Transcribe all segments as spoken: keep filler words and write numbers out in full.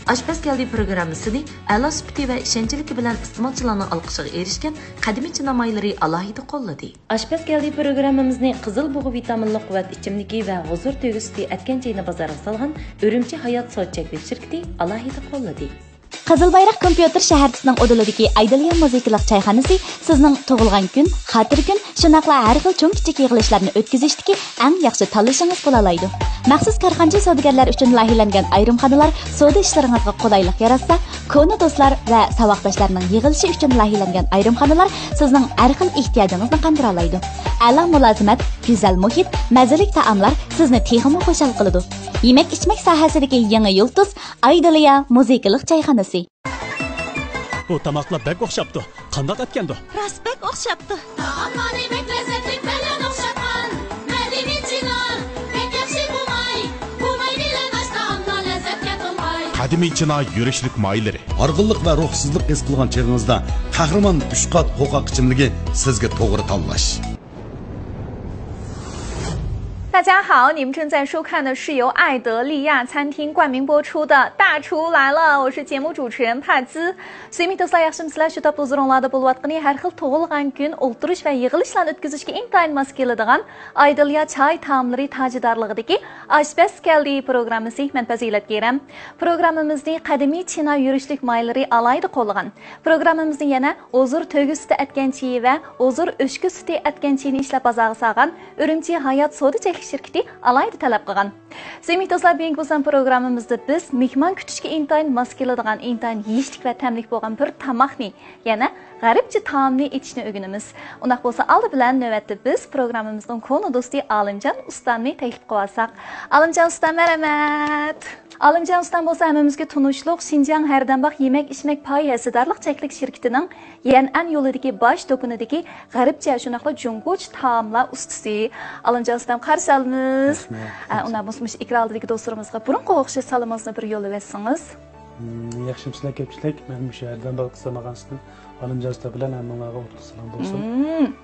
ئاشپەز كەلدى پروگراممىسىنى ئەلا سۈپىتى ۋە ئىشەنچلىكى بىلەن ئىستېمالچىلارنىڭ ئالقىشىغا ئېرىشكەن قەدىمىي چىنا مايلىرى ئالاھىدە قوللىدى. ئاشپەز كەلدى پروگراممىمىزنى قىزىل بۇغا ۋىتامىنلىق قۇۋۋەت ئىچىملىكى ۋە ھۇزۇر تۆگە سۈتى ئەتكەن چېيىنى بازارغا سالغان ئۈرۈمچى ھايات سودا چەكلىك شىركىتى ئالاھىدە قوللىدى. قىزىل بايراق كومپيۇتېر شەھەرچىسىنىڭ ئۇدۇلىدىكى ئايدىلىيا مۇزىكىلىق چايخانىسى سىزنىڭ تۇغۇلغان كۈن، خاتىرە كۈن، شۇنداقلا ھەر خىل چوڭ-كىچىك يىغىلىشلارنى ئۆتكۈزۈشتىكى ئەڭ ياخشى تاللىشىڭىز بولالايدۇ. مەخسۇس كارخانىچى سودىگەرلەر ئۈچۈن لايىھەلەنگەن ئايرىمخانىلار سودا ئىشلىرىڭىزغا قولايلىق ياراتسا، كونا دوستلار ۋە ساۋاقداشلارنىڭ يىغىلىشى ئۈچۈن لايىھەلەنگەن ئايرىمخانىلار سىزنىڭ ھەر خىل ئېھتىياجىڭىزنى قاندۇرالايدۇ. ئەلا مۇلازىمەت، گۈزەل مۇھىت، مەززىلىك تائاملار سىزنى تېخىمۇ خۇشال قىلىدۇ. يېمەك-ئىچمەك ساھەسىدىكى يېڭى يۇلتۇز ئايدىلىيا مۇزىكىلىق چايخانىسى. بۇ تاماقلار بەك ئوخشاپتۇ. قانداق ئەتكەندۇ؟ راست بەك ئوخشاپتۇ. تائاملارى بەك لەززەتلىك، بەلەن ئوخشاتقان. مەدەنىي چىنا، بەك ياخشى بۇ ماي. بۇ ماي بىلەن ئاش تائاملار لەززەتكە تولغاي. قەدىمىي چىنا يۈرۈشلۈك مايلىرى. ھارغىنلىق ۋە روھسىزلىق ھېس قىلغان چېغىڭىزدا قەھرىمان ئۈچ قات قوقاق ئىچىملىكى سىزگە توغرا تاللاش. 大家好，你们正在收看的是由爱德利亚餐厅冠名播出的《大厨来了》，我是节目主持人帕兹。سۆيۈملۈك دوستلار، ياخشىمۇسىلەر؟ شۇ تاپتا ھۇزۇرۇڭلاردا بولۇۋاتقىنى ھەر خىل تۇغۇلغان كۈن، ئولتۇرۇش ۋە يىغىلىشلارنى ئۆتكۈزۈشكە ئىنتايىن ماس كېلىدىغان ئايدىلىيا چاي تائاملىرى تاجىدارلىقىدىكى ئاشپەز كەلدى پروگراممىسى. مەن پەزىلەت كېرەم. پروگراممىمىزنى قەدىمىي چىنا يۈرۈشلۈك مايلىرى ئالاھىدە قوللىغان. پروگراممىمىزنى يەنە ھۇزۇر تۆگە سۈتى ئەتكەن چېيى ۋە ھۇزۇر ئۆچكە سۈتى ئەتكەن چېيىنى ئىشلەپ بازارغا سالغان ئۈرۈمچى ھايات سودا چەكلىك شىركىتى ئالاھىدە تەلەپ قىلغان. سۆيۈملۈك دوستلار، بۈگۈنكى بولسام پروگراممىمىزدا بىز مېھمان كۈتۈشكە ئىنتايىن ماس كېلىدىغان، ئىنتايىن يېيىشلىك ۋە تەملىك بولغان بىر تاماقنى، يەنە غەربچە تائامنى ئېتىشنى ئۆگىنىمىز. ئۇنداق بولسا ئالدى بىلەن نۆۋەتتە بىز پروگراممىمىزنىڭ كونا دوستى ئالىمجان ئۇستامنى تەكلىپ قىلىۋالساق. ئالىمجان ئۇستام، مەرھەمەت! ئالىمجان ئۇستام بولسا ھەممىمىزگە تونۇشلۇق شىنجاڭ ھەردەمباغ يېمەك ئىچمەك پاي ھەسسىدارلىق چەكلىك شىركىتىنىڭ يەنئەن يولىدىكى باش دۇكىنىدىكى غەربچە، شۇنداقلا جۇڭگوچە تائاملار ئۇستىسى. ئالىمجان ئۇستام، قارشى ئالىمىز. رەھمەت. ئۇنداق بولسا مۇشۇ ئېكران ئالدىدىكى دوستلىرىمىزغا بۇرۇنقىغا ئوخشاش سالىمىڭىزنى بىر يوللىۋەتسىڭىز. ياخشىمۇسىلەر كۆپچىلىك؟ مەن مۇشۇ ھەردەمباغ قىسسا ماغانىسىدىن ئالىمجان ئۇستا بىلەن ھەممىڭلارغا ئوتلۇق سالام بولسۇن.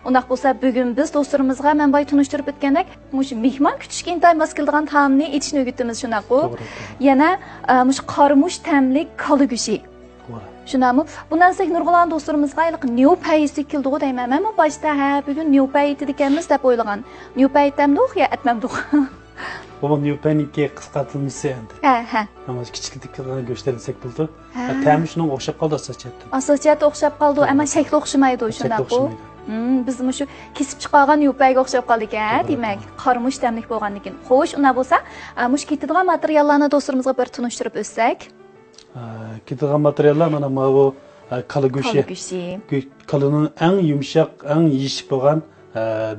ئۇنداق بولسا بۈگۈن بىز دوستلىرىمىزغا مەن بايا تونۇشتۇرۇپ ئۆتكەندەك مۇشۇ مېھمان كۈتۈشكە ئىنتايىن ماس كېلىدىغان تائامنى ئېتىشنى ئۆگىتىمىز، شۇنداققۇ؟ توغرا، توغرا. يەنە ئە، مۇشۇ قارىمۇچ تەملىك كالا گۆشى. توغرا. شۇنداقمۇ؟ بۇنى دېسەك نۇرغۇنلىغان دوستلىرىمىزغا ھېلىقى نيۇپەي ئېسىگە كېلىدىغۇ دەيمەن. مەنمۇ باشتا ھە بۈگۈن نيۇپەي ئېتىدىكەنمىز دەپ ئويلىغان. نيۇپەي ئېتەمدۇق يا ئەتمەمدۇق؟ بۇ نيۇپەينىڭكى قىسقارتىلمىسى ئەمدى. ھە، ھە. ئەمما كىچىكلىتىپ كېلىدىغان گۆشلەر دېسەك بولىدۇ. ھە. تەمى شۇنىڭغا ئوخشاپ قالىدۇ ئاساسىي جەھەتتىن. ئاساسىي جەھەتتە ئوخشاپ قالىدۇ، ئەمما شەكلى ئوخشىمايدۇ، شۇنداققۇ؟ بىز مۇشۇ كېسىپ چىقارغان يۇپەيگە ئوخشاپ قالدىكەن، دېمەك، قارىمۇچ تەملىك بولغاندىكىن. خوش، ئۇنداق بولسا، مۇشۇ كېتىدىغان ماتېرىياللارنى دوستلىرىمىزغا بىر تونۇشتۇرۇپ ئۆتسەك. كېتىدىغان ماتېرىياللار مانا ماۋۇ، كالا گۆشى. كالا گۆشى. كالىنىڭ ئەڭ يۇمشاق، ئەڭ يېيىشلىك بولغان،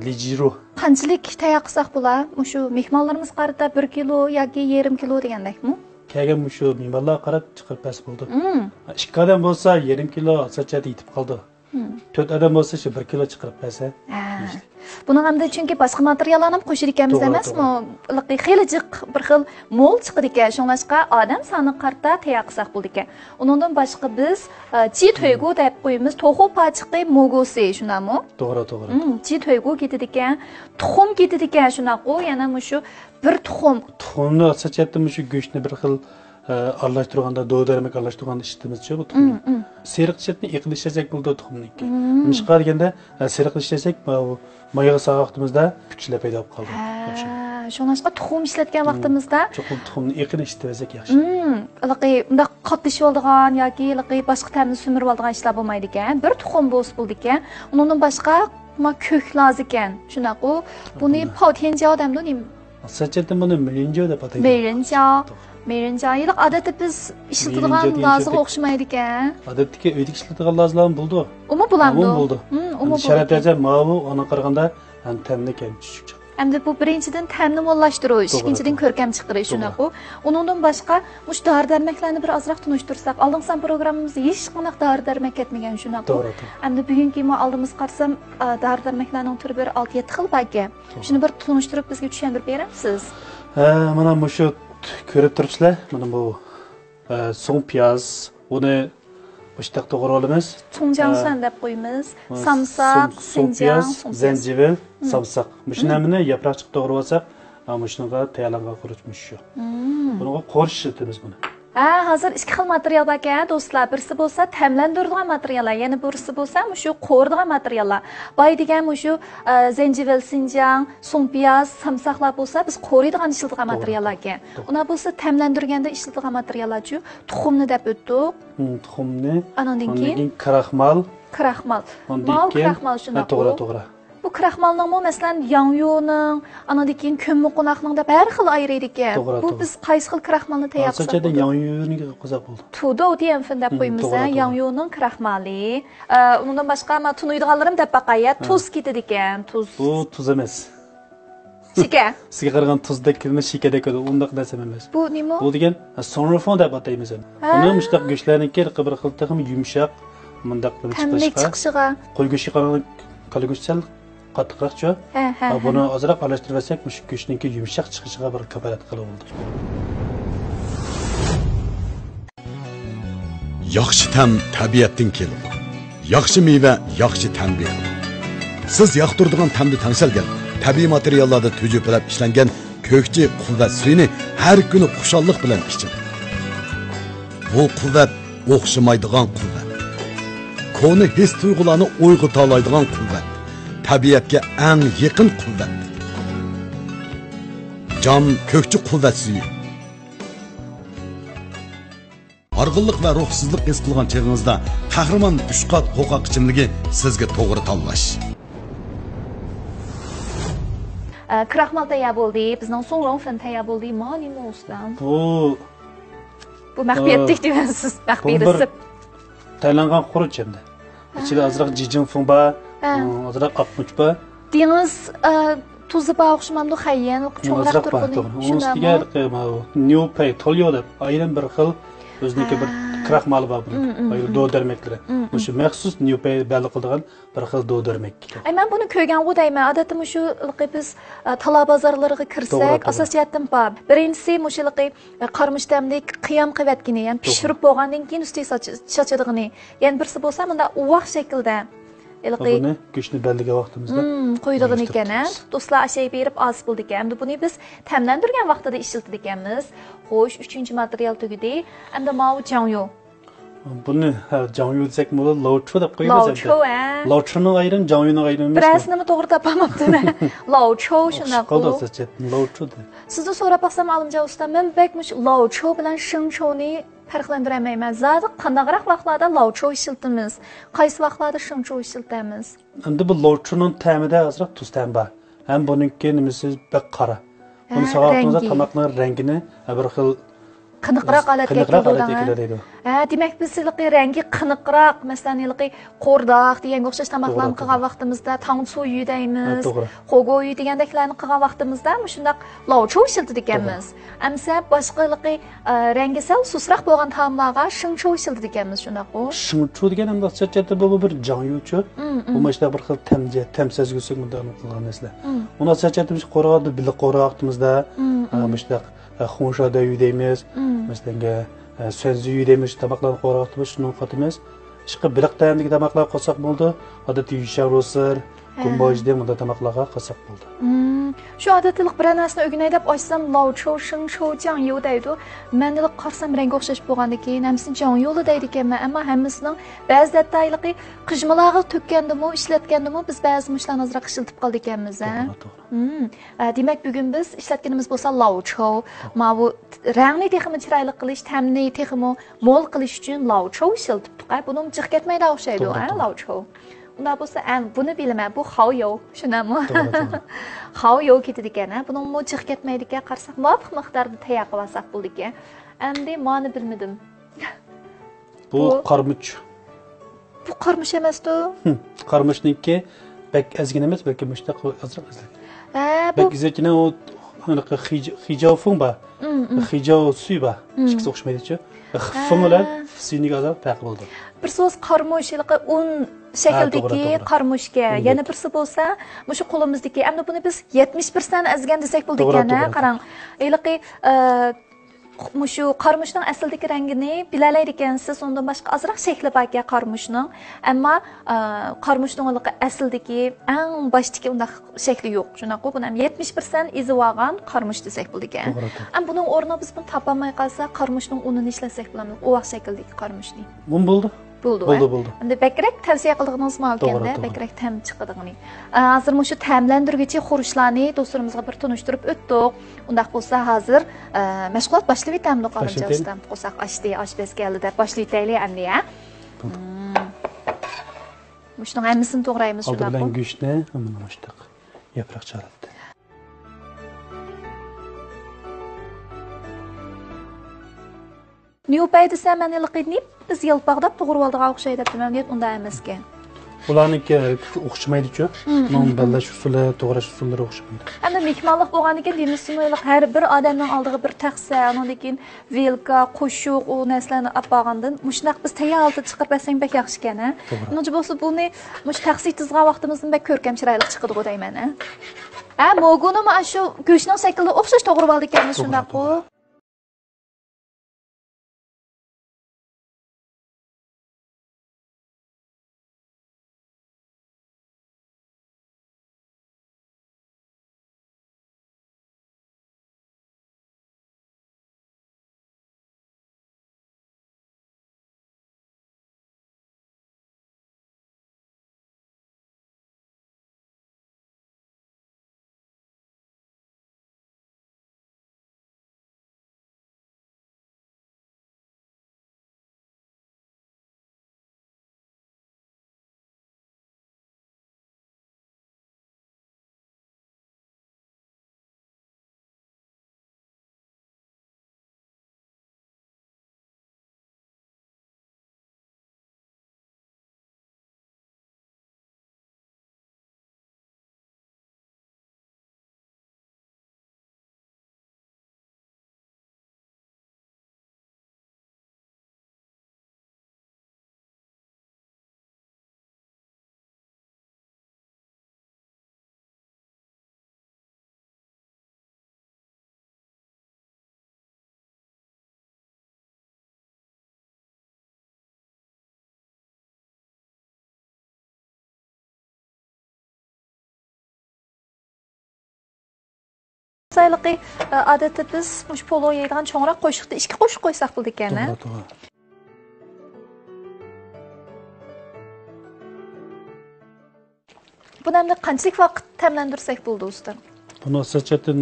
لىجىرۇ. قانچىلىك تەييار قىلساق بولا؟ مۇشۇ مېھمانلىرىمىزغا قارىتا بىر كىلو ياكى يېرىم كىلو دېگەندەكمۇ؟ كەلگەن مۇشۇ مېھمانلارغا قاراپ چىقىرىپ بەرسە بولىدۇ. ئىككى ئادەم بولسا يېرىم كىلو ئاساسىي جەھەتتە يېتىپ قالىدۇ. تۆت ئادەم بولسا شۇ بىر كىلو چىقىرىپ بەرسە. بۇنىڭ ئەمدى چۈنكى باشقا ماتېرىياللارنى قوشىدىكەنمىز توغرا، ئەمەسمۇ؟ توغرا. خېلى جىق بىر خىل مول چىقىدىكەن. شۇڭلاشقا ئادەم سانىغا قارىتا تەييار قىلساق بولىدىكەن. ئۇنىڭدىن باشقا بىز، ئە، جى تۆيگۇ دەپ قويىمىز. توخۇ پاچىقى موگۇسى، شۇنداقمۇ؟ توغرا، توغرا. جى تۆيگۇ كېتىدىكەن. تۇخۇم كېتىدىكەن، شۇنداققۇ؟ يەنە مۇشۇ بىر تۇخۇم. تۇخۇمنى ئاساسىي جەھەتتە مۇشۇ گۆشنى بىر خىل ئارىلاشتۇرغاندا، دورا دەرمەك ئارىلاشتۇرغاندا ئىشلىتىمىزچۇ بۇ تۇخۇمنى. سېرىق چىشلەتنى ئېقىن ئىشلەتسەك بولىدۇ تۇخۇمنىڭكى. نېمىشقا دېگەندە، سېرىق ئىشلەتسەك مايغا سالغان ۋاقتىمىزدا پۈتۈشلەر پەيدا بولۇپ قالىدۇ. شۇڭلاشقا تۇخۇم ئىشلەتكەن ۋاقتىمىزدا چوقۇم تۇخۇمنى ئېقىن ئىشلىتىۋەتسەك ياخشى. ھېلىقى مۇنداق قاتلىشىۋالىدىغان ياكى ھېلىقى باشقا تەمنى سۈمۈرۈۋالىدىغان ئىشلار بولمايدىكەن. بىر تۇخۇم بولسا بولىدىكەن. ئۇنىڭدىن باشقا ما كۆك لازىكەن، شۇنداققۇ؟ بۇنى پاۋتيەنجياۋ دەمدۇ نېمە؟ ئاساسىي جەھەتتىن بۇنى مېيىنجياۋ دەپ ئاتايدۇ. مېيىنجياۋ. مېيىنجياۋ. ھېلىقى ئادەتتە بىز ئىشلىتىدىغان لازىغا ئوخشىمايدىكەن. ئادەتتىكى ئۆيدىكى ئىشلىتىدىغان لازىلارمۇ بولىدۇ. ئۇمۇ بولامدۇ؟ ئۇمۇ بولىدىكەن. شەرەپ دەرىجە ماۋۇ ئاڭا قارىغاندا ھەم تەملىك ھەم چۈچۈك. ئەمدى بۇ بىرىنچىدىن تەمنى موللاشتۇرۇش، ئىككىنچىدىن كۆركەم چىقىرىش، شۇنداققۇ؟ ئۇنىڭدىن باشقا مۇشۇ دارى دەرمەكلەرنى بىر ئازراق تونۇشتۇرساق، ئالدىنقى سان پروگراممىمىزدا ھېچقانداق دارى دەرمەك كەتمىگەن، شۇنداققۇ؟ توغرا، توغرا. ئەمدى بۈگۈنكى ما ئالدىمىزغا قارىسام، دارى دەرمەكلەرنىڭ تۈرى بىر ئالتە يەتتە خىل باركەن. شۇنى بىر تونۇشتۇرۇپ بىزگە چۈشەندۈرۈپ بېرەمسىز؟ ھە، مانا مۇشۇ كۆرۈپ تۇرۇپسىلەر، مانا بۇ سوڭ پىياز، ئۇنى مۇشتاق توغرىۋالىمىز. چۇڭجياڭسۈەن دەپ قويىمىز. سامساق، سىنجياڭ، سوڭ پىياز، زەنجىۋىل، سامساق. مۇشۇنى ھەممىنى ياپراقچىقى توغرىۋالساق، مۇشۇنىڭغا تەييارلانغان قورۇچ مۇشۇ. بۇنىڭغا قورۇچ ئىشلىتىمىز بۇنى. ھە، ھازىر ئىككى خىل ماتېرىيال باركەن، دوستلار. بىرسى بولسا تەملەندۈرىدىغان ماتېرىياللار، يەنە بىرسى بولسا مۇشۇ قورۇيدىغان ماتېرىياللار. باي دېگەن مۇشۇ، ئە، زەنجىۋىل، سىنجاڭ، سۇڭپىياز، سامساقلار بولسا بىز قورۇيدىغان، ئىشلىتىدىغان توغرا، ماتېرىياللاركەن. توغرا. ئۇلار بولسا تەملەندۈرگەندە ئىشلىتىدىغان ماتېرىياللارچۇ؟ تۇخۇمنى دەپ ئۆتتۇق. ھىم، تۇخۇمنى. ئانىڭدىن ئاندىن كېيىن؟ كېيىن كراخمال. كراخمال. ئاندىن ماۋۇ كېيىن، كراخمال ھە، شۇنداققۇ؟ توغرا، توغرا. بۇ كراخمالنىڭمۇ، مەسىلەن، ياڭيۇنىڭ، ئانىڭدىن كېيىن كۆممىقوناقنىڭ دەپ ھەر خىل ئايرىيدىكەن. توغرا، بۇ توغرا. بىز قايسى خىل كراخمالنى تەييار قىلساق بولىدۇ؟ ياڭيۇنى قىلساق بولىدۇ. تۇدوۋ تيەنفېن دەپ ھىم، قويىمىز، توغرا، ھە، توغرا. ياڭيۇنىڭ كراخمالى. ئە، ئۇنىڭدىن باشقا، ما، تونۇيدىغانلىرىم دەپ باقاي، ھە، ھە. تۇز كېتىدىكەن، تۇز. بۇ تۇز ئەمەس. شېكەر. سىزگە قارىغان تۇزدەك كۆرۈنمەس، شېكەردەك كۆرۈنىدۇ، ئۇنداق نەرسە ئەمەس. بۇ نېمە؟ بۇ دېگەن، ھە، سونرىفۇڭ دەپ ئاتايمىز ئەمدى. ھە. ئۇنى مۇشۇنداق گۆشلەرنىڭكى بىر خىل تېخىمۇ يۇمشاق، مۇنداق تەملىك چىقىشىغا. قوي گۆشى قارىغاندا كالا گۆشى سەل قاتتىقراقچۇ؟ ھە، ھە، ھە، ھە. بۇنى ئازراق ئارىلاشتۇرۇۋەتسەك، مۇشۇ گۆشنىڭكى يۇمشاق چىقىشىغا بىر كاپالەت قىلىۋالدى. ياخشى تەم تەبىئەتتىن كېلىدۇ. ياخشى مېۋە ياخشى تەم بېرىدۇ. سىز ياقتۇرىدىغان تەمدە تەڭشەلگەن تەبىئىي ماتېرىياللاردا تۈجۈپىلەپ ئىشلەنگەن كۆكچى قۇۋۋەت سۈيىنى ھەر كۈنى خۇشاللىق بىلەن ئىچىڭ. بۇ قۇۋۋەت ئوخشىمايدىغان قۇۋۋەت. كونا ھېس-تۇيغۇلارنى ئويغىتالايدىغان قۇۋۋەت. تەبىئەتكە ئەڭ يېقىن قۇۋۋەت. جام كۆكچى قۇۋۋەت سۈيى. ھارغىنلىق ۋە روھسىزلىق ھېس قىلغان چېغىڭىزدا قەھرىمان ئۈچ قات قوقاق ئىچىملىكى سىزگە توغرا تاللاش. ئە، كراخمال تەييار بولدى، بىزنىڭ سۇڭلۇڭفېن تەييار بولدى. ما نېمە ئۇستام؟ بۇ، بۇ مەخپىيەتتىك ئە، دېگەنسىز، مەخپىي بۇ بىر رېتسېپت. تەييارلانغان خۇرۇچ ئەمدى. ھە. ئىچىدە ئازراق جىجىڭفېڭ بار، ھە، ئازراق ئاقمۇچ بار. دېڭىز، ئە، تۇزى بار ئوخشىمامدۇ، خەييەن، چوڭراق ئازراق بار، تۇرقىنى. توغرا. ئۇنىڭ شۇنداقمۇ؟ ئۈستىگە ھېلىقى ماۋۇ نيۇپەي، توليو دەپ ئايرىم بىر خىل ئۆزىنىڭكى بىر، ھە، كراخمالى بار بۇنىڭ. مم، مم، ئايرىم مم. دورا دەرمەكلىرى. مم، مم. مۇشۇ مەخسۇس نيۇپەي بەللىق قىلىدىغان بىر خىل دورا دەرمەك. ئەي، مەن بۇنى كۆرگەنغۇ دەيمەن. ئادەتتە مۇشۇ ھېلىقى بىز، ئە، تالا بازارلىرىغا كىرسەك، توغرا، توغرا، ئاساسىي جەھەتتىن بار. بىرىنچىسى مۇشۇ ھېلىقى، ئە، قارىمۇچ تەملىك قىيام قىلىۋەتكىنى، يەنى توغرا. پىشۇرۇپ بولغاندىن كېيىن ئۈستىگە ساچ-، چاچىدىغىنى. يەنە بىرسى بولسا مۇنداق ئۇۋاق شەكىلدە. ھېلىقى بۇنى گۆشنى بەللىگەن ۋاقتىمىزدا مم، قويىدىغىنى ئېكەن، ھە؟ دوستلار ئاشەي بېرىپ ئاز بولىدىكەن. ئەمدى بۇنى بىز تەملەندۈرگەن ۋاقتىدا ئىشلىتىدىكەنمىز. خوش، ئۈچىنچى ماتېرىيال تۈگىدى. ئەمدى ماۋۇ جاڭيۇ. بۇنى، ھە، جاڭيۇ دېسەكمۇ بولىدۇ، لاۋچۇ دەپ قويىمىز ئەمدى. لاۋچۇ، ھە. لاۋچۇنىڭ ئايرىم، جاڭيۇنىڭ ئايرىمى ئەمەسمۇ؟ بىرەرسىنىمۇ توغرا تاپالماپتىمەن. لاۋچۇ شۇنداق. ئوخشاپ قالدى بۇ. ئاساسىي جەھەتتىن لاۋچۇ دە. سىزدىن سوراپ باقسام، ئالىمجان ئۇستا، مەن بەك مۇشۇ لاۋچۇ بىلەن شېڭچۇنى پەرقلەندۈرەلمەيمەن. زادى قانداقراق ۋاقىتلاردا لاۋچۇ ئىشلىتىمىز؟ قايسى ۋاقىتلاردا شېڭچۇ ئىشلىتەمىز؟ ئەمدى بۇ لاۋچۇنىڭ تەمىدە ئازراق تۇز تەمى بار. ھەم بۇنىڭكى نېمىسى بەك قارا. بۇنى ھە، سالغان ۋاقتىڭىزدا رەڭگى. تاماقنىڭ رەڭگىنى، ھە، بىر خىل قېنىقراق ھالەتكە قېنىقراق كېلىدۇ ھالەتكە دەڭە. كېلىدۇ. ھە، دېمەك، بىز ھېلىقى رەڭگى قېنىقراق، مەسىلەن، ھېلىقى قورداق دېگەنگە ئوخشاش تاماقلارنى توغرا، قىلغان توغرا. ۋاقتىمىزدا، تاڭسۇيۈ دەيمىز، ھە، توغرا. خوگويۈ دېگەندەكلەرنى قىلغان ۋاقتىمىزدا مۇشۇنداق لاۋچۇ ئىشلىتىدىكەنمىز. توغرا. ئەمسە باشقا ھېلىقى، ئە، رەڭگى سەل سۇسراق بولغان تائاملارغا شېڭچۇ ئىشلىتىدىكەنمىز، شۇنداققۇ؟ شېڭچۇ دېگەن ئەمدى ئاساسىي جەھەتتە بۇ، بۇ بىر جاڭيۇچۇ. مم، بۇ مم. مۇشۇنداق بىر خىل تەم، تەم سەزگۈسى مۇنداق قىلغان نەرسىلەر. مم. ئۇنى ئاساسىي جەھەتتە مۇشۇ قورغاقتا، بىللە قورغاقتىمىزدا، مم، ئە، مم. مۇشۇنداق، ئە، خۇڭشادەيۈ دەيمىز. مم. مەسىلەن، ئە، سۈەنزۈيۈ دەيمىز، شۇ تاماقلارنى قورغاقتا شۇنىڭغا قاتىمىز. ئىشقىلىپ بېلىق تەمىدىكى تاماقلارغا قاتساق بولىدۇ. ئادەتتە يۈشياڭ روسىر، ھە. گۇمباۋجى دېگەن مۇنداق تاماقلارغا قاتساق بولىدۇ. مم. شۇ ئادەتتە بىرەر نەرسىنى ئۆگىنەي دەپ ئاچسام، لاۋچۇ، شېڭچۇ، جاڭيۇ دەيدۇ. مەن ھېلىقى قارىسام رەڭگى ئوخشاش بولغاندىكىن، ھەممىسىنى جاڭيۇلا دەيدىكەنمەن. ئەمما ھەممىسىنىڭ بەزىدە ھەتتا ھېلىقى قىژمىلارغا تۆككەندىمۇ، ئىشلەتكەندىمۇ بىز بەزى مۇشۇلارنى ئازراق ئىشلىتىپ قالىدىكەنمىز، ھە؟ توغرا، توغرا. مم. ئە، دېمەك، بۈگۈن بىز ئىشلەتكىنىمىز بولسا لاۋچۇ. ماۋۇ رەڭنى تېخىمۇ چىرايلىق قىلىش، تەمنى تېخىمۇ مول قىلىش ئۈچۈن لاۋچۇ ئىشلىتىپتۇق. ئە، بۇنىڭ جىق كەتمەيدۇ ئوخشايدۇ، توغرا، ھە، توغرا. لاۋچۇ. ئۇنداق بولسا، ئەن، بۇنى بىلىمەن، بۇ خاۋيو، شۇنداقمۇ؟ توغرا، توغرا. خاۋيو كېتىدىكەن، ھە، بۇنىڭمۇ جىق كەتمەيدىكەن، قارىساق، مۇۋاپىق مىقداردا تەييار قىلىۋالساق بولىدىكەن. ئەمدى مانى بىلمىدىم. بۇ بۇ قارمۇچ. بۇ قارمۇچ ئەمەستۇ؟ ھىم، قارمۇچنىڭكى بەك ئەزگىنە ئەمەس، بەلكى مۇشۇنداق ئازراق ئەزگىن. ھە، بۇ بەك ئېزىكىنە ئۇ، ھېلىقى خىج-، خىجاۋفېڭ بار. ھىم، ھىم. خىجاۋ سۈي بار. ھىم. ئىككىسى ئوخشىمايدۇچۇ. خىفېڭ بىلەن ھە. سۈينىڭ ئازراق پەرقى بولىدۇ. بىرسى بولسا قارمۇچ، ھېلىقى ئۇن ھە، شەكلىدىكى توغرا، توغرا. قارمۇچكەن. ئۇندەك. يەنە بىرسى بولسا مۇشۇ قولىمىزدىكى، ئەمدى بۇنى بىز يەتمىش پىرسەنت ئەزگەن دېسەك توغرا، بولىدىكەن، ھە، توغرا. قاراڭ. ھېلىقى، ئە، مۇشۇ قارىمۇچنىڭ ئەسلىدىكى رەڭگىنى بىلەلەيدىكەنسىز، ئۇندىن باشقا ئازراق شەكلى باركەن قارىمۇچنىڭ. ئەمما، ئە، قارىمۇچنىڭ ھېلىقى ئەسلىدىكى ئەڭ باشتىكى ئۇنداق شەكلى يوق. شۇنداققۇ، بۇنى ھەم يەتمىش پىرسەنت ئىزى بارغان قارىمۇچ دېسەك بولىدىكەن. توغرا، توغرا. ئەم بۇنىڭ ئورنىغا بىز بۇنى تاپالماي قالساق، قارىمۇچنىڭ ئۇنىنى ئىشلەتسەك بولامدۇ؟ ئوۋاق شەكىلدىكى قارىمۇچنى. بۇمۇ بولىدۇ. بولىدۇ، بولىدۇ، ھە؟ بولىدۇ. ئەمدى بەكرەك تەۋسىيە قىلىدىغىنىڭىز ماۋۇ توغرا، ئىكەن-دە، توغرا. بەكرەك تەم چىقىدىغىنى. ئە، ھازىر مۇشۇ تەملەندۈرگۈچى خۇرۇچلارنى دوستلىرىمىزغا بىر تونۇشتۇرۇپ ئۆتتۇق. ئۇنداق بولسا ھازىر، ئە، مەشغۇلات باشلىۋېتەمدۇق، ئالىمجان باشلىۋېتەيلى. ئۇستام. قورساق ئاچتى، ئاش بەس كەلدى دەپ باشلىۋېتەيلى ئەمدى، ھە؟ بولدى. مم. مۇشۇنىڭ ھەممىسىنى توغرايمىز، ئالدى بىلەن شۇنداقمۇ؟ گۆشنى مانا مۇشۇنداق ياپراقچە ئالاتتى. نيۇپەي دېسە، مەن ھېلىقى نېپىز يالپاقداپ توغرىۋالىدىغان ئوخشايدۇ دەپتىمەن، ئۇنداق ئەمەسكەن. ئۇلارنىڭكى ھەرىكىتى ئوخشىمايدۇچۇ. مم، ئۇنىڭ مم، بەللەش ئۇسۇلى، توغراش ئۇسۇللىرى ئوخشىمايدۇ. ئەمدى مېھمانلىق بولغاندىن كېيىن دېمىسىمۇ، ھېلىقى ھەر بىر ئادەمنىڭ ئالدىغا بىر تەخسە، ئۇنىڭدىن كېيىن ۋىلكا، قوشۇق، ئۇ نەرسىلەرنى ئاپارغاندىن مۇشۇنداق بىز تەييار ھالىتىدە چىقىرىپ بەرسەك بەك ياخشىكەن، ھە؟ توغرا. مېنىڭچە بولسا بۇنى مۇشۇ تەخسە يېتىزغان ۋاقتىمىزدىن بەك كۆركەم، چىرايلىق چىقىدىغۇ دەيمەن، ھە؟ ھە، موگۇنىمۇ ئاشۇ گۆشنىڭ شەكلىدە ئوخشاش توغرىۋالىدىكەنمىز، توغرا، شۇنداققۇ؟ توغرا. سايلىقى، ئادەتتە بىز مۇشۇ پولۇ يەيدىغان چوڭراق قوشۇقتا ئىككى قوشۇق قويساق بولىدىكەن، ھە؟ توغرا، توغرا. بۇنى ئەمدى قانچىلىك ۋاقىت تەملەندۈرسەك بولىدۇ، ئۇستا؟ بۇنى سىرچەتتىن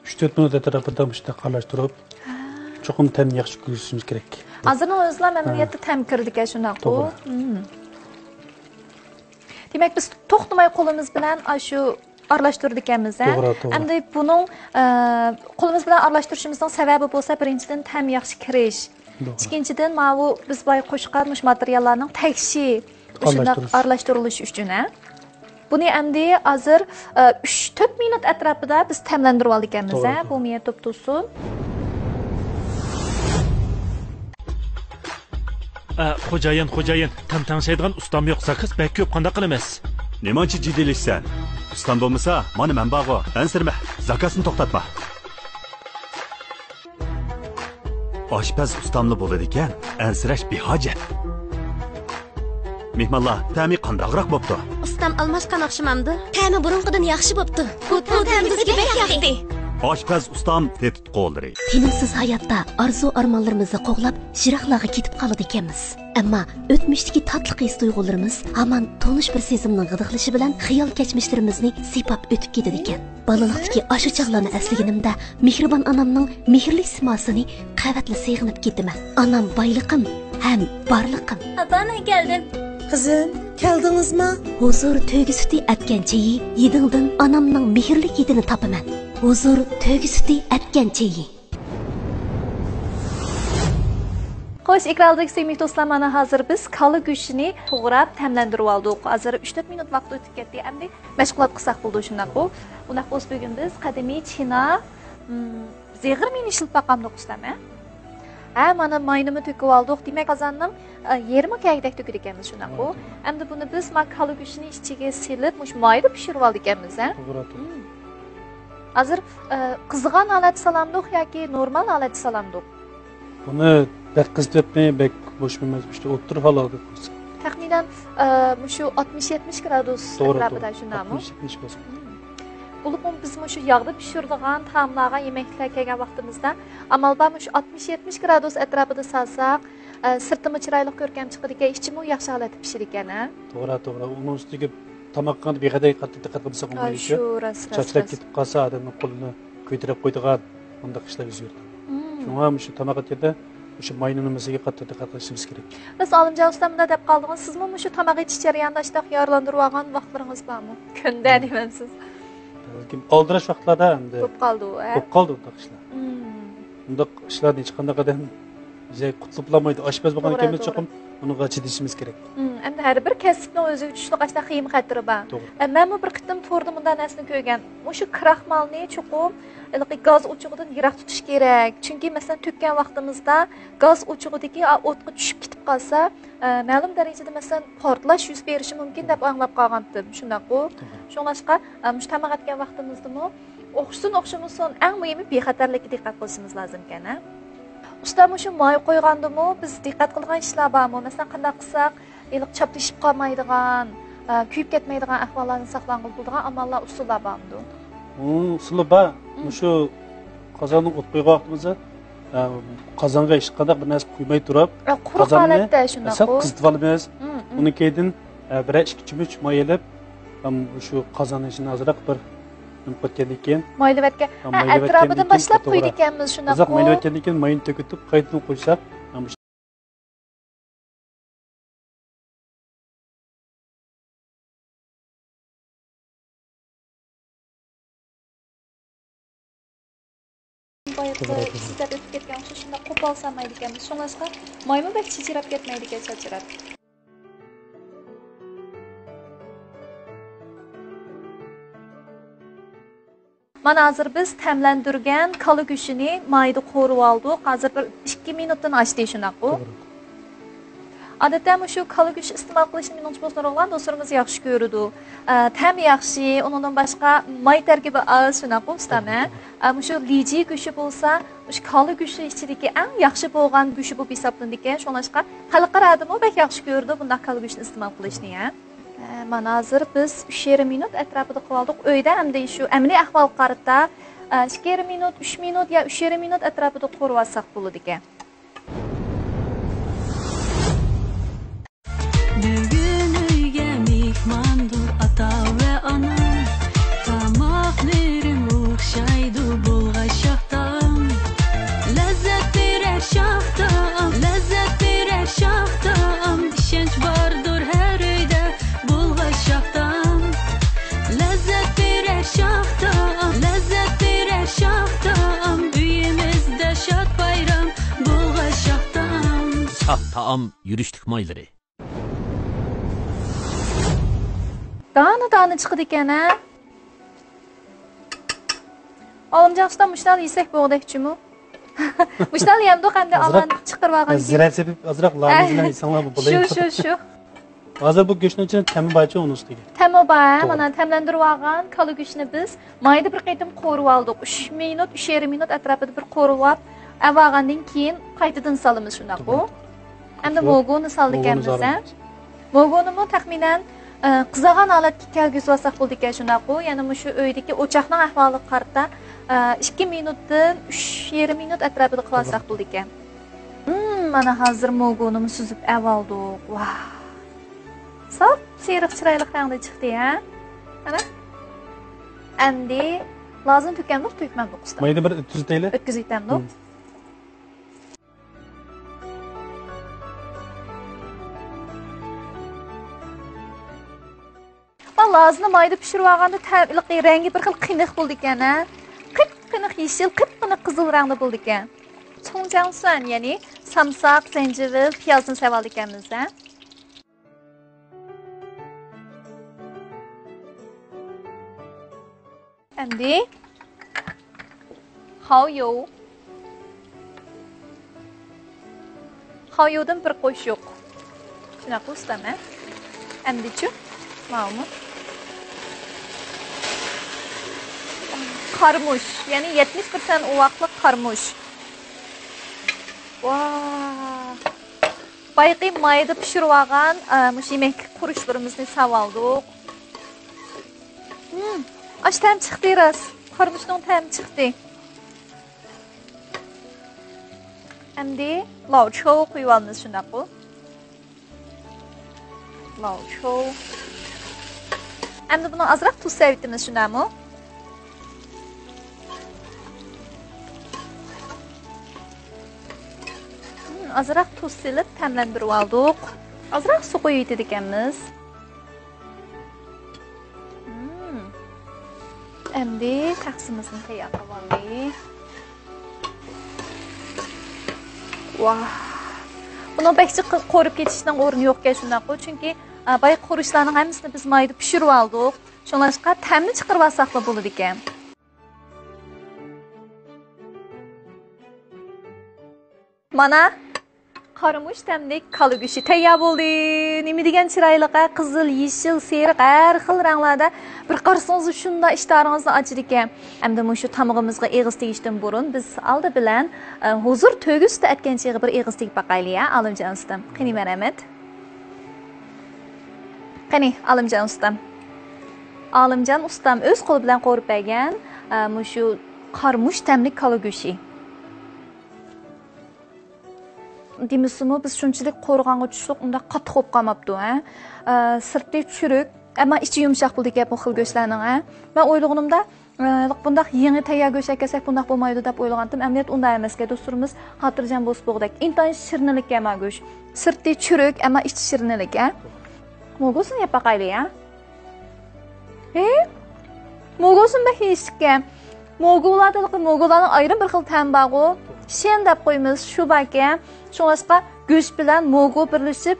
ئۈچ تۆت مىنۇت ئەتراپىدا مۇشۇنداق ئارىلاشتۇرۇپ، ھە، چوقۇم تەمنى ياخشى كۆرسىتىشىمىز كېرەك. ھازىرنىڭ ئۆزىلا ھە. ئەمەلىيەتتە تەم كىرىدىكەن، شۇنداققۇ؟ توغرا. مم. دېمەك، بىز توختىماي قولىمىز بىلەن ئاشۇ ئارىلاشتۇرىدىكەنمىز، ھە؟ توغرا، توغرا. ئەمدى بۇنىڭ، ئە، قولىمىز بىلەن ئارىلاشتۇرۇشىمىزنىڭ سەۋەبى بولسا، بىرىنچىدىن، تەم ياخشى كىرىش. توغرا. ئىككىنچىدىن، ماۋۇ بىز بايا قوشقان مۇشۇ ماتېرىياللارنىڭ تەگىشى، شۇنداق ئارىلاشتۇرۇلۇشى ئۈچۈن، ھە؟ بۇنى ئەمدى ھازىر، ئە، ئۈچ تۆت مىنۇت ئەتراپىدا بىز تەملەندۈرۈۋالىدىكەنمىز، توغرا، ھە؟ توغرا. بۇ مېيە توپتۇرسۇن. ئە، خوجايىن، خوجايىن، تەم تەڭشەيدىغان ئۇستام يوق، زاكاز بەك كۆپ، قانداق قىلىمىز؟ نېمانچە جىددىيلىشىسەن؟ ئۇستام بولمىسا، مانا مەن بارغۇ، ئەنسىرىمە، زاكازنى توختاتما. ئاشپەز ئۇستاملا بولىدىكەن، ئەنسىرەش بىھاجەت. مېھمانلار، تەمى قانداقراق بوپتۇ؟ ئۇستام ئالماشقان ئوخشىمامدۇ؟ تەمى بۇرۇنقىدىن ياخشى بوپتۇ. بۇ تەم بىزگە بەك ياقتى. ئاشپەز ئۇستام تېتىتقۇلىرى. تىنىمسىز ھاياتتا ئارزۇ-ئارمانلىرىمىزنى قوغلاپ، يىراقلارغا كېتىپ قالىدىكەنمىز. ئەمما ئۆتمۈشتىكى تاتلىق ھېس-تۇيغۇلىرىمىز ھامان تونۇش بىر سېزىمنىڭ غىدىقلىشى بىلەن خىيال كەچمىشلىرىمىزنى سىيپاپ ئۆتۈپ كېتىدىكەن. بالىلىقتىكى ئاشۇ چاغلارنى ئەسلىگىنىمدە، مېھرىبان ئانامنىڭ مېھىرلىك سىماسىنى قەۋەتلا سېغىنىپ كېتىمەن. ئانام بايلىقىم ھەم بارلىقىم. ئاپا، مەن كەلدىم. قىزىم، كەلدىڭىزما؟ ھۇزۇر تۆگە سۈتى ئەتكەن چېيى، يېدىڭدىن ئانامنىڭ مېھىرلىك ھىدىنى تاپىمەن. ھۇزۇر تۆگە سۈتى ئەتكەن چېيى. خوش، ئېكران ئالدىدىكى سۆيۈملۈك دوستلار، مانا ھازىر بىز كالا گۆشىنى توغراپ، تەملەندۈرۈۋالدۇق. ھازىر ئۈچ تۆت مىنۇت ۋاقىت ئۆتۈپ كەتتى. ئەمدى مەشغۇلات قىلساق بولىدۇ، شۇنداققۇ؟ ئۇنداق بولسا بۈگۈن بىز قەدىمىي چىنا، م، زىغىر مېيىنى ئىشلىتىپ باقامدۇق ئۇستام، ھە؟ ھە، مانا ماينىمۇ تۆكۈۋالدۇق. دېمەك، قازاننىڭ، ئە، يېرىمى كەلگۈدەك تۆكىدىكەنمىز، شۇنداققۇ؟ ئەمدى بۇنى بىز ما كالا گۆشىنى ئىچىگە سېلىپ، مۇشۇ مايدا پىشۇرۇۋالىدىكەنمىز، ھە؟ توغرا، توغرا. مم. ھازىر، ئە، قىزىغان ھالەتتە سالامدۇق ياكى نورمال ھالەتتە سالامدۇق؟ بۇنى بەك قىزىتىۋەتمەي، بەك بوشىماي، مەزمۇشتا ئولتۇرۇپ ھالال قىلىپ قويسا. تەخمىنەن، ئە، مۇشۇ ئاتمىش يەتمىش گرادۇس توغرا، ئەتراپىدا توغرا. شۇنداقمۇ؟ ئاتمىش يەتمىش بولسا. مم. بولۇپمۇ بىز مۇشۇ ياغدا پىشۇرىدىغان تائاملارغا، يېمەكلىكلەرگە كەلگەن ۋاقتىمىزدا، ئامال بار مۇشۇ ئاتمىش يەتمىش گرادۇس ئەتراپىدا سالساق، ئە، سىرتىمۇ چىرايلىق كۆركەم چىقىدىكەن، ئىچىمۇ ياخشى ھالەتتە پىشىدىكەن، ھە؟ توغرا، توغرا. ئۇنىڭ ئۈستىگە تاماق قىلغاندا بىخەتەر قاتتىق دىققەت قىلمىساق ھە، بولمايدۇ. شۇ راست، راست، چاچلاپ راست. كېتىپ قالسا، ئادەمنىڭ قولىنى كۆيدۈرۈپ قويىدىغان، ئۇنداق ئىشلارغا يۈز بېرىدۇ. مم. شۇڭا مۇشۇ تاماق ئېتىدە مۇشۇ ماينىڭ نېمىسىگە قاتتىق دىققەت قىلىشىمىز كېرەك. بىز ئالىمجان ئۇستا مۇنداق دەپ قالدىڭىز، سىزمۇ مۇشۇ تاماق ئېتىش جەريانىدا ئاشتاق يارىلاندۇرۇۋالغان ۋاقىتلىرىڭىز بارمۇ؟ كۈندە مم. دېمەمسىز؟ بەلكىم ئالدىراش ۋاقىتلاردا ئەمدى بولۇپ قالدى ئۇ، ھە؟ بولۇپ قالدى ئۇنداق ئىشلار. مم. ئۇنداق ئىشلارنى ھېچقانداق ئادەم بىزگە قۇتلۇقلىمايدۇ. ئاشپەز بولغان توغرا، ئىكەنمىز، توغرا. چوقۇم ئۇنىڭغا چىدىشىمىز كېرەك. مم، ئەمدى ھەر بىر كەسىپنىڭ ئۆزىگە تۇشلۇق ئاشۇنداق خېيىم خەتىرى بار. توغرا. ئە، مەنمۇ بىر قېتىم توردا مۇنداق نەرسىنى كۆرگەن. مۇشۇ كراخمالنى چوقۇم ھېلىقى گاز ئوچىقىدىن يىراق تۇتۇش كېرەك. چۈنكى، مەسىلەن، تۆككەن ۋاقتىمىزدا گاز ئوچىقىدىكى، ئا، ئوتقا چۈشۈپ كېتىپ قالسا، ئە، مەلۇم دەرىجىدە، مەسىلەن، پارتلاش يۈز بېرىشى مۇمكىن دەپ ئاڭلاپ قالغانتىم. شۇنداققۇ؟ توغرا. شۇڭلاشقا، ئە، مۇشۇ تاماق ئەتكەن ۋاقتىمىزدىمۇ ئوخشىسۇن، ئوخشىمىسۇن، ئەڭ مۇھىمى بىخەتەرلىككە دىققەت قىلىشىمىز لازىمكەن، ھە؟ ئۇستا، مۇشۇ ماي قويغاندىمۇ بىز دىققەت قىلىدىغان ئىشلار بارمۇ؟ مەسىلەن، قانداق قىلساق ھېلىقى چاپلىشىپ قالمايدىغان، ئە، كۆيۈپ كەتمەيدىغان ئەھۋاللاردىن ساقلانغىلى بولىدىغان ئاماللار، ئۇسۇللار بارمىدۇ؟ ئۇنىڭ ئۇسۇلى بار. مم. مۇشۇ قازاننىڭ ئوت قويغان ۋاقتىمىزدا، ئە، قازانغا ھېچقانداق بىر نەرسە قۇيماي تۇرۇپ، ئە، قۇرۇق قازاننى ھالەتتە شۇنداق سەل قىزىتىۋالىمىز. مم، مم. ئۇنىڭ كەينىدىن، ئە، بىرەر ئىككى چۆمۈچ ماي ئېلىپ، ئەم، شۇ قازاننىڭ ئىچىنى ئازراق بىر نېمە قىلىۋەتكەندىن كېيىن، مايلىۋەتكەن. ھە، ھە، مايلىۋەتكەندىن ئەتراپىدىن كېيىن باشلاپ توغرا. قويىدىكەنمىز، شۇنداققۇ؟ ئازراق مايلىۋەتكەندىن كېيىن ماينى تۆكۈتۈپ، قايتىدىن قويساق، ھەم بايىقى توغرا، توغرا. سىز دەپ ئۆتۈپ كەتكەن ئوخشاش، شۇنداق قوپال سالمايدىكەنمىز. شۇڭلاشقا مايمۇ بەك چىرچىراپ كەتمەيدىكەن، چاچراپ. مانا ھازىر بىز تەملەندۈرگەن كالا گۆشىنى مايدا قورۇۋالدۇق. ھازىر بىر ئىككى مىنۇتتىن ئاشتى، شۇنداققۇ؟ توغرا. ئادەتتە مۇشۇ كالا گۆشى ئىستېمال قىلىشنى مېنىڭچە بولسا نۇرغۇن دوستلىرىمىز ياخشى كۆرىدۇ. ئە، تەمى ياخشى، ئۇنىڭدىن باشقا ماي تەركىبى ئاز، شۇنداققۇ ئۇستام، ھە؟ توغرا، توغرا. ئە، مۇشۇ لىجى گۆشى بولسا، مۇشۇ كالا گۆشى ئىچىدىكى ئەڭ ياخشى بولغان گۆشى بولۇپ ھېسابلىنىدىكەن. شۇڭلاشقا خەلقئارادىمۇ بەك ياخشى كۆرىدۇ بۇنداق كالا گۆشىنى ئىستېمال قىلىشنى، ھە؟ ئە، مانا ھازىر بىز ئۈچ يېرىم مىنۇت ئەتراپىدا قىلىۋالدۇق. ئۆيدە ئەمدى شۇ ئەمەلىي ئەھۋالغا قارىتا، ئە، ئىككى يېرىم مىنۇت، ئۈچ مىنۇت يا ئۈچ يېرىم مىنۇت ئەتراپىدا قورۇۋالساق بولىدىكەن. بۈگۈن ئۆيگە مېھماندۇر ئاتا ۋە ئانا، تاماقلىرىم ئوخشايدۇ بۇلغاش شاھ تائام. لەززەت بېرەر شاھ تائام، لەززەت بېرەر شاھ تائام، ئىشەنچ باردۇر ھەر ئۆيدە بۇلغاش شاھ تائام. لەززەت بېرەر شاھ تائام، لەززەت بېرەر شاھ تائام، ئۆيىمىزدە شاد بايرام بۇلغاش شاھ تائام. شاھ تائام يۈرۈشلۈك مايلىرى. دانە-دانە چىقىدىكەن، ھە؟ ئالىمجان ئۇستا، مۇشۇنداق يېسەك بولغۇدەك جۇمۇ. مۇشۇنداق يەمدۇق، ئەمدى ھازىر ئالان چىقىرىۋالغاندىن كېيىن. زىرە سېپىپ، ئازراق لاينى بىلەن يېسەڭلار بولىدۇ. شۇ، شۇ، شۇ. ھازىر بۇ گۆشنىڭ ئىچىدە تەمى بارچۇ ئۇنىڭ ئۈستىگە. تەمى بار، ھە؟ توغرا. مانا تەملەندۈرۈۋالغان كالا گۆشىنى بىز مايدا بىر قېتىم قورۇۋالدۇق. ئۈچ مىنۇت، ئۈچ يېرىم مىنۇت ئەتراپىدا بىر قورۇۋاپ ئەۋالغاندىن كېيىن قايتىدىن سالىمىز، شۇنداققۇ؟ توغرا. ئەمدى توغرا. موگۇنى سالىدىكەنمىز، ھە؟ موگۇنىمۇ سالىمىز. موگۇنىمۇ تەخمىنەن، ئە، قىزارغان ھالەتكە كەلگۈزۈۋالساق بولىدىكەن، شۇنداققۇ؟ يەنە مۇشۇ ئۆيدىكى ئوچاقنىڭ ئەھۋالىغا قارىتا، ئە، ئىككى مىنۇتتىن ئۈچ يېرىم مىنۇت ئەتراپىدا قىلىۋالساق توغرا. بولىدىكەن. ھىم، مانا ھازىر موگۇنىمۇ سۈزۈپ ئەۋالدۇق. ۋاھ! ساپسېرىق چىرايلىق رەڭدە چىقتى، ھە؟ قارا. ئەمدى لازىنى تۆكەمدۇق، تۆكمەمدۇق ئۇستا؟ مايدا بىر ئۆتكۈزۈۋېتەيلى. ئۆتكۈزۈۋېتەمدۇق. ھىم. مانا لازىنى مايدا پىشۇرۇۋالغاندا تە-، ھېلىقى رەڭگى بىر خىل قېنىق بولىدىكەن، ھە؟ قىپقېنىق يېشىل، قىپقېنىق قىزىل رەڭدە بولىدىكەن. چوڭجياڭسۈەن، يەنى سامساق، زەنجىۋىل، پىيازنى سېلىۋالىدىكەنمىز، ھە؟ ئەمدى خاۋيۇ. خاۋيۇدىن بىر قوشۇق. شۇنداق ئۇستام، ھە؟ ئەمدىچۇ؟ ماۋۇمۇ؟ قارىمۇچ، يەنى يەتمىش پىرسەنت ئۇۋاقلىق قارىمۇچ. ۋاھ! بايىقى مايدا پىشۇرۇۋالغان، ئە، مۇشۇ يېمەكلىك خۇرۇچلىرىمىزنى ساۋالدۇق. ھىم، ئاش تەم چىقتى راست. قارىمۇچنىڭ تەمى چىقتى. ئەمدى لاۋچو قۇيۇۋالىمىز، شۇنداققۇ؟ لاۋچو. ئەمدى بۇنىڭ ئازراق تۇز سېلىۋېتىمىز، شۇنداقمۇ؟ ھىم، ئازراق تۇز سېلىپ تەملەندۈرۈۋالدۇق. ئازراق سۇ قۇيۇۋېتىدىكەنمىز. ھىم. ئەمدى تەخسىمىزنى تەييار قىلىۋالاي. ۋاھ. بۇنىڭ بەك جىق قورۇپ كېتىشنىڭ ئورنى يوقكەن، شۇنداققۇ؟ چۈنكى، ئا، بايىقى خۇرۇچلارنىڭ ھەممىسىنى بىز مايدا پىشۇرۇۋالدۇق. شۇڭلاشقا تەمنى چىقىرىۋالساقلا بولىدىكەن. مانا، قارىمۇچ تەملىك كالا گۆشى تەييار بولدى. نېمە دېگەن چىرايلىق ھە، قىزىل، يېشىل، سېرىق، ھەر خىل رەڭلەردە. بىر قارىسىڭىز شۇنداق ئىشتىھارىڭىزنى ئاچىدىكەن. ئەمدى مۇشۇ تامىقىمىزغا ئېغىز تېگىشتىن بۇرۇن بىز ئالدى بىلەن، ئە، ھۇزۇر تۆگە سۈتى ئەتكەن چېغى بىر ئېغىز تېگىپ باقايلى ھە، ئالىمجان ئۇستام. قېنى، مەرھەمەت. قېنى، ئالىمجان ئۇستام. ئالىمجان ئۇستام ئۆز قولى بىلەن قورۇپ بەرگەن، ئە، مۇشۇ قارىمۇچ تەملىك كالا گۆشى. دېمىسىمۇ، بىز شۇنچىلىك قورغانغا چۈشتۇق، ئۇنداق قاتتىق بولۇپ قالماپتۇ، ھە؟ ئە، سىرتى چۈرۈك، ئەمما ئىچى يۇمشاق بولىدىكەن بۇ خىل گۆشلەرنىڭ، ھە؟ مەن ئويلىغىنىمدا، ئە، بۇنداق يېڭى تەييار گۆش ئەكەلسەك بۇنداق بولمايدۇ دەپ ئويلىغانتىم. ئەمەلىيەتتە ئۇنداق ئەمەسكەن، دوستلىرىمىز خاتىرجەم بولسا بولغۇدەك. ئىنتايىن شىرنىلىككەن مانا گۆش. سىرتى چۈرۈك، ئەمما ئىچى شىرنىلىك، ھە؟ موگۇسىنى يەپ باقايلى، ھە؟ ھە؟ موگۇسىمۇ بەك يېيىشلىككەن. موگۇلاردا، موگۇلارنىڭ ئايرىم بىر خىل تەمى بارغۇ. شېن دەپ قويىمىز، شۇ باركەن. شۇڭلاشقا گۆش بىلەن موگۇ بىرلىشىپ،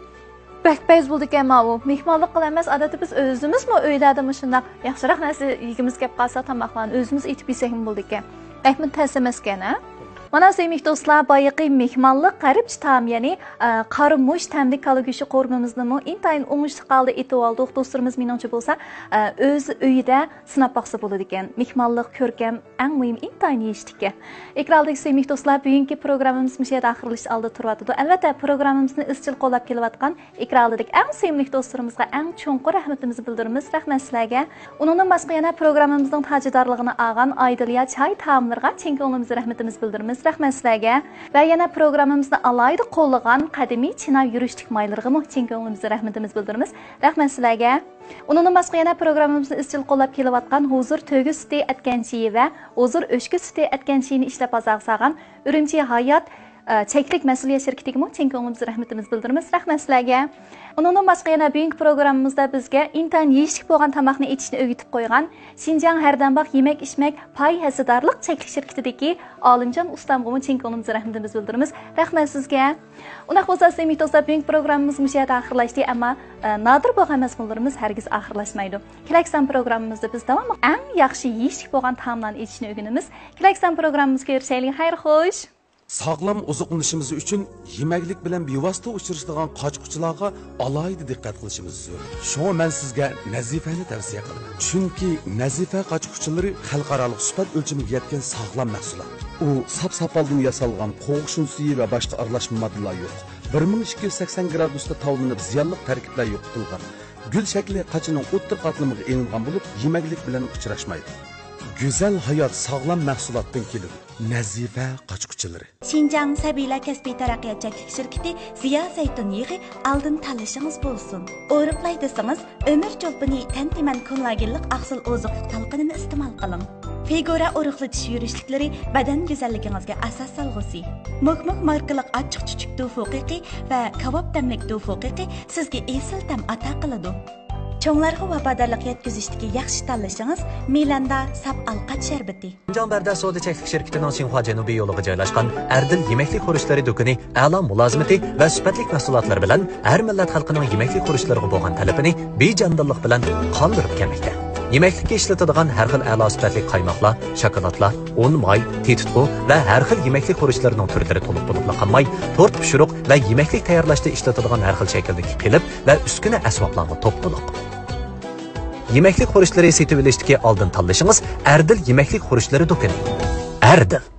بەك پەيز بولىدىكەن ماۋۇ. مېھمانلىق قىلىمىز، ئادەتتە بىز ئۆزىمىزمۇ ئۆيلەردە مۇشۇنداق ياخشىراق نەرسە يېگۈمىز كەپ قالسا تاماقلارنى ئۆزىمىز ئېتىپ يېسەكمۇ بولىدىكەن. بەكمۇ تەس ئەمەسكەن، ھە؟ مانا، سۆيۈملۈك دوستلار، بايىقى مېھمانلىق غەربچە تائام، يەنى، ئە، قارىمۇچ تەملىك كالا گۆشى قورۇمىمىزنىمۇ ئىنتايىن ئوڭۇشلۇق ھالدا ئېتىۋالدۇق. دوستلىرىمىز مېنىڭچە بولسا، ئە، ئۆز ئۆيىدە سىناپ باقسا بولىدىكەن. مېھمانلىق كۆركەم، ئەڭ مۇھىم، ئىنتايىن يېيىشلىككەن. ئېكرانلىدىكى سۆيۈملۈك دوستلار، بۈگۈنكى پروگراممىمىز مۇشۇ يەردە ئاخىرلىشىش ئالدىدا تۇرۇۋاتىدۇ. ئەلۋەتتە، پروگراممىمىزنى ئىزچىل قوللاپ كېلىۋاتقان ئېكران ئالدىدىكى ئەڭ سۆيۈملۈك دوستلىرىمىزغا ئەڭ چوڭقۇر رەھمىتىمىزنى بىلدۈرىمىز. رەھمەت سىلەرگە. ئۇنىڭدىن باشقا يەنە پروگراممىمىزنىڭ تاجىدارلىقىنى ئالغان ئايدىلىيا چاي تائاملىرىغا چىن كۆڭلىمىزدىن رەھمىتىمىزنى بىلدۈرىمىز. رەھمەت سىلەرگە. ۋە يەنە پروگراممىمىزنى ئالاھىدە قوللىغان قەدىمىي چىنا يۈرۈشلۈك مايلىرىغىمۇ چىن كۆڭلىمىزدىن رەھمىتىمىزنى بىلدۈرىمىز. رەھمەت سىلەرگە. ئۇنىڭدىن باشقا يەنە پروگراممىمىزنى ئىزچىل قوللاپ كېلىۋاتقان ھۇزۇر تۆگە سۈتى ئەتكەن چېيى ۋە ھۇزۇر ئۆچكە سۈتى ئەتكەن چېيىنى ئىشلەپ بازارغا سالغان ئۈرۈمچى ھايات، ئە، چەكلىك مەسئۇلىيەت شىركىتىگىمۇ چىن كۆڭلىمىزدىن رەھمىتىمىزنى بىلدۈرىمىز. رەھمەت سىلەرگە. ئۇنىڭدىن باشقا يەنە بۈگۈنكى پروگراممىمىزدا بىزگە ئىنتايىن يېيىشلىك بولغان تاماقنى ئېتىشنى ئۆگىتىپ قويغان شىنجاڭ ھەردەمباغ يېمەك-ئىچمەك پاي ھەسسىدارلىق چەكلىك شىركىتىدىكى ئالىمجان ئۇستامغىمۇ چىن كۆڭلىمىزدىن رەھمىتىمىزنى بىلدۈرىمىز. رەھمەت سىزگە. ئۇنداق بولسا، سۆيۈملۈك دوستلار، بۈگۈنكى پروگراممىمىز مۇشۇ يەردە ئاخىرلاشتى، ئەمما، ئە، نادىر بولغان مەزمۇنلىرىمىز ھەرگىز ئاخىرلاشمايدۇ. كېلەك سان پروگراممىمىزدا بىز داۋاملىق ئەڭ ياخشى يېيىشلىك بولغان تائاملارنى ئېتىشنى ئۆگىنىمىز. كېلەك سان پروگراممىمىزدا كۆرۈشەيلى. خەير خوش. ساغلام ئوزۇقلىنىشىمىز ئۈچۈن يېمەكلىك بىلەن بىۋاسىتە ئۇچرىشىدىغان قاچا-قۇچىلارغا ئالاھىدە دىققەت قىلىشىمىز زۆرۈر. شۇڭا مەن سىزگە نەزىپەنى تەۋسىيە قىلىمەن. چۈنكى نەزىپە قاچا-قۇچىلىرى خەلقئارالىق سۈپەت ئۆلچىمىگە يەتكەن ساغلام مەھسۇلات. ئۇ ساپ ساپالدىن ياسالغان، قوغۇشۇن سۈيى ۋە باشقا ئارىلاشما ماددىلار يوق. بىر مىڭ ئىككى يۈز سەكسەن گرادۇستا تاۋلىنىپ زىيانلىق تەركىبلەر يوقىتىلغان. گۈل شەكلى قاچىنىڭ ئوتتۇرا قاتلىمىغا ئېلىنغان بولۇپ، يېمەكلىك بىلەن ئۇچراشمايدۇ. گۈزەل ھايات ساغلام مەھسۇلاتتىن كېلىدۇ. نەزىپە قاچا-قۇچىلىرى. شىنجاڭ سەبىيلەر كەسپىي تەرەققىيات چەكلىك شىركىتى زىيا زەيتۇن يېغى ئالدىن تاللىشىڭىز بولسۇن. ئورۇقلاي دېسىڭىز، ئۆمۈر چولپىنى تەن تېمەن كوللاگېنلىق ئاقسىل ئوزۇقلۇق تالقىنىنى ئىستېمال قىلىڭ. فىگۇرا ئورۇقلىتىش يۈرۈشلۈكلىرى بەدەن گۈزەللىكىڭىزگە ئاساس سالغۇسى. موك موك ماركىلىق ئاچچىق چۈچۈك توفۇ قېقى ۋە كاۋاپ تەملىك توفۇ قېقى سىزگە ئېسىل تەم ئاتا قىلىدۇ. چوڭلارغا ۋاپادارلىق يەتكۈزۈشتىكى ياخشى تاللىشىڭىز مىلاندا ساپ ئالقات شەربىتى. شىنجاڭ بەردە سودا چەكلىك شىركىتىنىڭ شىنخۇا جەنۇبىي يولىغا جايلاشقان ئەردىل يېمەكلىك خۇرۇچلىرى دۇكىنى ئەلا مۇلازىمىتى ۋە سۈپەتلىك مەھسۇلاتلىرى بىلەن ھەر مىللەت خەلقىنىڭ يېمەكلىك خۇرۇچلىرىغا بولغان تەلىپىنى بىجانىدىنلىق بىلەن قاندۇرۇپ كەلمەكتە. يېمەكلىككە ئىشلىتىدىغان ھەر خىل ئەلا سۈپەتلىك قايماقلار، شاكىلاتلار، ئۇن، ماي، تېتىتقۇ ۋە ھەر خىل يېمەكلىك خۇرۇچلىرىنىڭ تۈرلىرى تولۇپ بولۇپلا قالماي، تورت پىشۇرۇق ۋە يېمەكلىك تەييارلاشتا ئىشلىتىدىغان ھەر خىل شەكىلدىكى قېلىپ ۋە ئۈسكۈنە ئەسۋابلارغا توپلىلىق. يېمەكلىك خۇرۇچلىرى سېتىۋېلىشتىكى ئالدىن تاللىشىڭىز ئەردىل يېمەكلىك خۇرۇچلىرى دۇكىنى. ئەردىل.